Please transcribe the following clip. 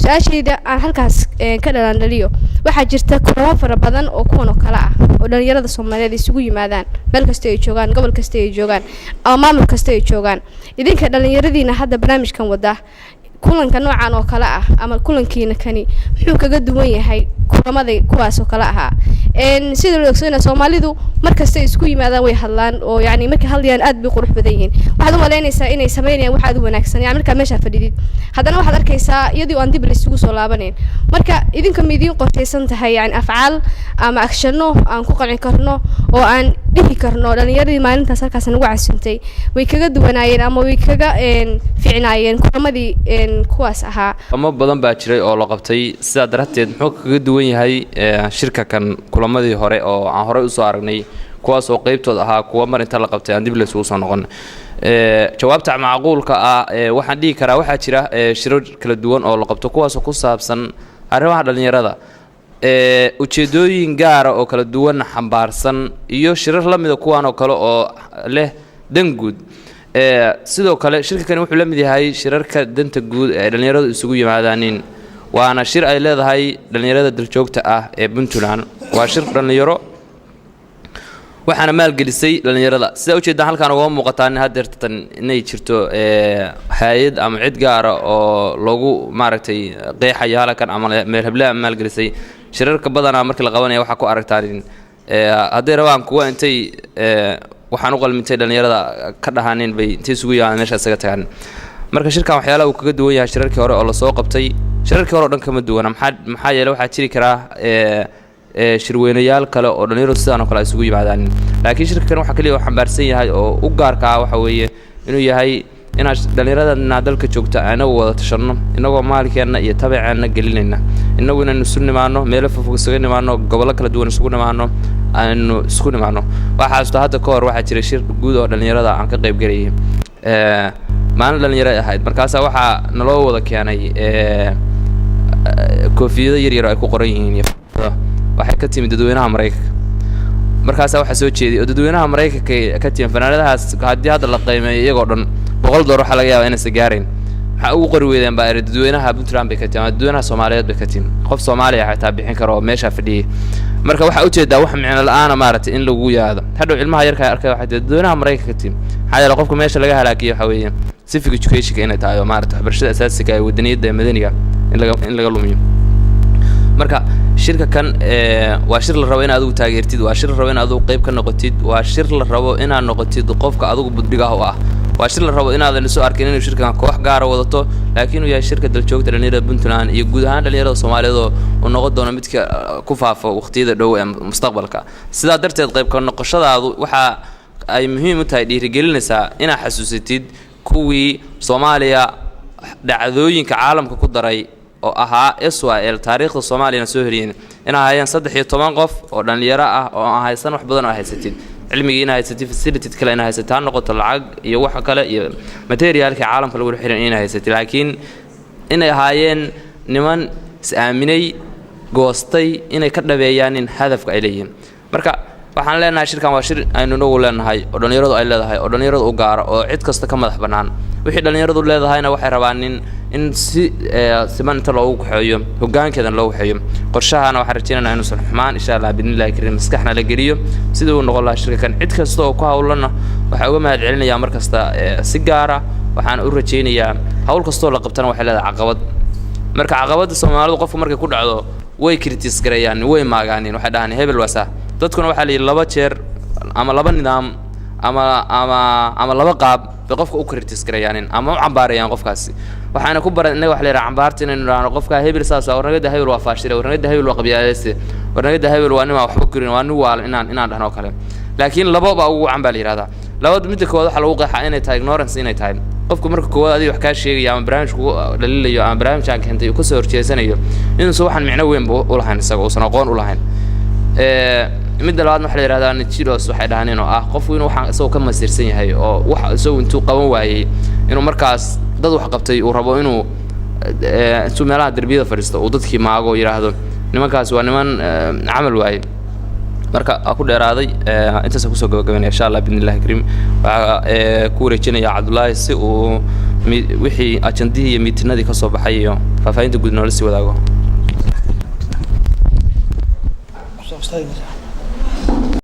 Su-aashayda aan halkaas ka dhalandhaliyo: waxaa jirta kulamo fara badan oo kuwan oo kale ah oo dhalinyarada Soomaaliyeed isugu yimaadaan meel kasta ay joogaan, gobol kasta ay joogaan ama maamul kasta ay joogaan. Idinka dhalinyaradiina hadda barnaamijkan wada, kulanka noocan oo kale ah ama kulankiina kani muxuu kaga duwan yahay kulamada kuwaas oo kale ahaa? Sida loo ogsoonaa, Soomaalidu mar kasta isku yimaadaan way hadlaan, oo yani markay hadlayaan aad bay qurux badan yihiin. Waxaad u malaynaysaa inay samaynayaan wax aad u wanaagsan. Yani markaa meeshaa fadhidid, haddana waxaad arkaysaa iyadii oo aan dib la isugu soo laabanayn. Marka idinka ma idiin qorshaysan tahay yani afcaal ama actionno aan ku qanci karno oo aan dhihi karno dhalinyaradii maalintaas halkaas nagu casuntay way kaga duwanaayeen ama way kaga fiicnaayeen kulamadii kuwaas ahaa? Kulamo badan baa jiray oo la qabtay. Sidaa darteed, muxuu kaga duwan yahay shirka kan kulamadii hore oo aan horey usoo aragnay, kuwaas oo qeybtood ahaa kuwa mar inta la qabtay aan dib laysugu soo noqon? Jawaabta macquulka ah, waxaan dhihi karaa waxaa jira shirar kala duwan oo la qabto, kuwaasoo ku saabsan arrimaha dhallinyarada, ujeedooyin gaara oo kala duwan xambaarsan, iyo shirar la mida kuwan oo kale oo leh dan guud. Sidoo kale shirka kani wuxuu la mid yahay shirarka danta guud ee ay dhallinyaradu isugu yimaadaanin, waana shir ay leedahay dhallinyarada daljoogta ah ee Puntland. Waa shir dhallinyaro, waxaana maalgelisay dhallinyarada. Sidaa ujeedaan, halkaan ugama muuqataa in haddeertan inay jirto hay-ad ama cid gaara oo loogu maaragtay qeexayo halkan ama meel heblaa maalgelisay. Shirarka badanaa markii la qabanaya waxaa ku aragtaan hadday rabaan kuwa intay waxaan u qalmintay dhallinyarada ka dhahaanin bay intay isugu yimaadaan meesha isaga tagaan. Marka shirkan waxyaalaha uu kaga duwan yahay shirarkii hore oo lasoo qabtay, shirarkii hore o dhan kama duwana. Maxaa yeele, waxaa jiri karaa shirweynayaal kale oo dhallinyaradu sidaan oo kale ay isugu yimaadaan, laakiin shirka kan waxaa keliya uu xambaarsan yahay oo u gaarka ah waxa weeye inuu yahay inaan dhallinyaradana dalka joogta inagu wada tashanno, inagoo maalkeenna iyo tabaceenna gelinayna, innagu inaynu isu nimaano, meelo fogfog isuga nimaano, gobollo kala duwan isugu nimaano, aynu isku nimaano. Waxaa xasuusta hadda ka hor waxaa jiray shir guud oo dhallinyarada aan ka qayb gelayay. Maalin dhalinyaro ay ahayd, markaasaa waxaa naloo wada keenay koofiyado yar yar oo ay ku qoran yihiin iyo waxay ka timid dadweynaha Maraykanka. Markaasaa waxaa soo jeediyay oo dadweynaha Maraykanka ka timi fanaanadahaas. Haddii hadda la qiimeeyo iyagoo dhan $100 waxaa laga yaabaa inaysan gaarayn. Maxaa ugu qori weydeen baa iri? Dadweynaha Puntland bay ka timi ama dadweynaha Soomaaliyeed bay ka timi. Qof Soomaaliya xitaa bixin karo oo meeshaa fadhiyay. Marka waxaa ujeedaa wax micno la-aana maaragtay in lagu yaado. Hadhow ilmaha yarka arkay waxay tihi dadweynaha Maraykanka ka timi. Maxaa yeele, qofka meesha laga halaakiyo waxaa weeye civic educationka inay tahay oo maaragtay waxbarashada asaasiga ee wadaniyadda ee madaniga in laga lumiyo. Marka shirka kan waa shir la rabo in adigu taageertid, waa shir la rabo in adigu qayb ka noqotid, waa shir la rabo inaad noqotid qofka adigu budhigaha u ah, waa shir la rabo inaadan isu arkin inuu shirkan koox gaara wadato, laakiin uu yahay shirka daljoogta dhalinyarada Puntland iyo guud ahaan dhalinyarada Soomaaliyeed, oo uu noqon doono midka ku faafo waqtiyada dhow ee mustaqbalka. Sidaa darteed, qayb ka noqoshadaadu waxa ay muhiim u tahay dhiirigelinaysaa inaad xasuusatid kuwii Soomaaliya dhacdooyinka caalamka ku daray oo ahaa SYL, taariikhda Soomaaliyana soo heliyeen in ahaayeen 13 qof oo dhallinyaro ah oo aan haysan wax badan oo haysatid cilmigii ina haysatid, facility kale ina haysatid, ha noqoto lacag iyo wax kale iyo materialkii caalamka lagu xiran ina haysatid, laakiin inay ahaayeen niman is-aaminay, goostay inay ka dhabeeyaan in hadafka ay leeyihiin. Marka waxaan leenahay shirkan waa shir aynu inagu leenahay oo dhallinyaradu ay leedahay oo dhallinyaradu u gaara oo cid kasta ka madax bannaan. Wixii dhallinyaradu leedahayna waxay rabaan in si siman inta loogu kaxeeyo, hoggaankeedana loogu kaxeeyo. Qorshahana waxaan rajeynayna inuusan xumaan, insha Allah biidnillahi kariim, maskaxna la geliyo sidii uu noqon lahaa shirka kan. Cid kasta oo ku hawlana waxaa uga mahad celinayaa mar kasta si gaara. Waxaan u rajaynayaa hawl kastoo la qabtana waxay leedahay caqabad. Marka caqabadda Soomaalidu qofku markay ku dhacdo way criticize gareeyaan, way maagaanin, waxay dhahaan hebel waasaa. Dadkuna waxaa la yidhi laba jeer ama laba nidaam ama laba qaab bay qofka u criticize gareeyaanin ama u cambaarayaan qofkaasi. Waxaana ku baran innaga waxa la yidhaha cambaarta, inaynu idhaahno qofka hebel saas, warnagada hebel waa faashile, warnagada hebel waa qabyaaleyste, warnagada hebel waa nimaa waxba korin, waa nin waal inaan dhahno oo kale. Laakiin labo baa ugu wacan baa la yidhahdaa. Labada midda koowaad waxaa lagu qeexaa inay tahay ignorance, inay tahay qofku marka koowaad adiga wax kaa sheegaya ama barnaamij kugu dhaliilayo ama barnaamij aan keentay uu kasoo horjeesanayo inuusan waxaan micno weynba u lahayn, isaga uusan aqoon u lahayn. Midda labaadna waxaa la yidhahdaa jealous waxay dhahaan, inuu ah qofku inuu waxaan isagoo ka masiirsan yahay oo wax isagu intuu qaban waayey inuu markaas dad wax qabtay uu rabo inuu intuu meelaha derbiyada fadhiisto uu dadkii maago oo yidhaahdo nimankaas waa niman camal waaye. Marka waa ku dheeraaday, intaasaan kusoo gabagabaynaya. Insha Allah biidnillahi kariim, waxaa ku wareejinaya Cabdullaahi si uu Wixii ajandihii iyo miitinadii ka soo baxay iyo faahfaahinta guud noola sii wadaago.